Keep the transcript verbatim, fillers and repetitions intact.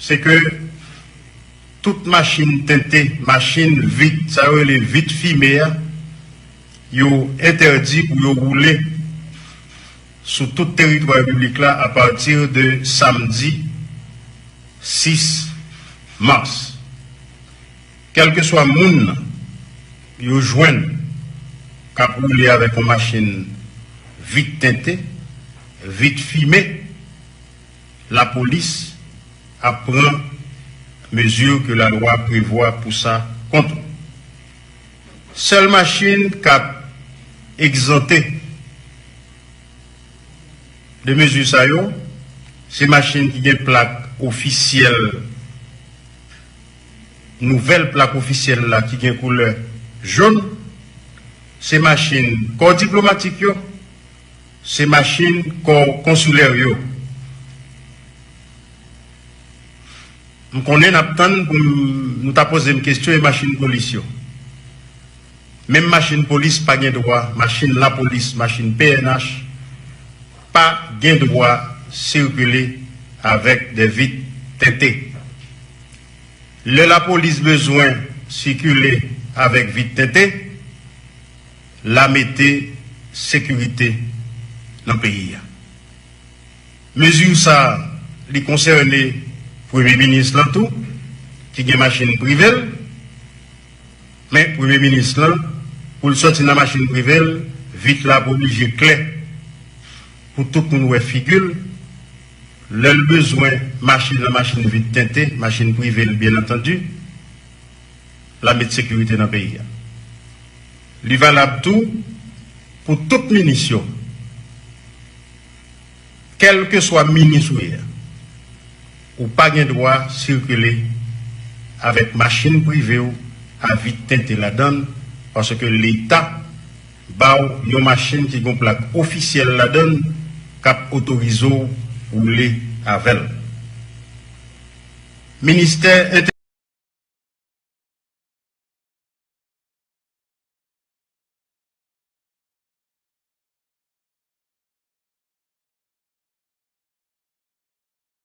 Se ke tout machin tente, machin vit, sa yo rele vit fime a, yo entèdi pou yo woule sou tout teritwa repiblik la apati de samdi sis mas. Kèlkeswa moun yo jwenn k ap woule avèk yon machin vit tente, vit fime, lapolis ap pran mezi ke lalwa prevwa pou sa kont ou. Sèl machin k ap egzante de mezi sa yo, se machin ki gen plak ofisyèl, nouvèl plak ofisyèl la ki gen koulè jòn, se machin kò diplomatik yo, se machin kò konsilè yo. M konnen n ap tann pou m, nou ta poze m kesyon e machin polis yo. Menm machin polis pa gen dwa, machin lapolis, machin P N H, pa gen dwa sikile avèk de vit tente. Lè lapolis bezwen sikile avèk vit tente, l a mete sekirite nan peyi a. Mezi sa a, li konsène premye minis lan tou, ki gen machin prive l. Men premye minis lan, pou l sòti nan machin prive l, vit la ap oblije klè pou tout moun wè figi l. Lè l bezwen mache nan machin vit tente, machin prive l, byen antandi, l a met sekirite nan peyi a. Li valab tou pou tout minis yo. Kèlkeswa minis ou ye a, ou pa gen dwa sikile avèk machin prive w a vit tente ladan l, paske Leta ba w yon machin ki gen plak ofisyèl ladan l k ap otorize w woule avè l. Ministè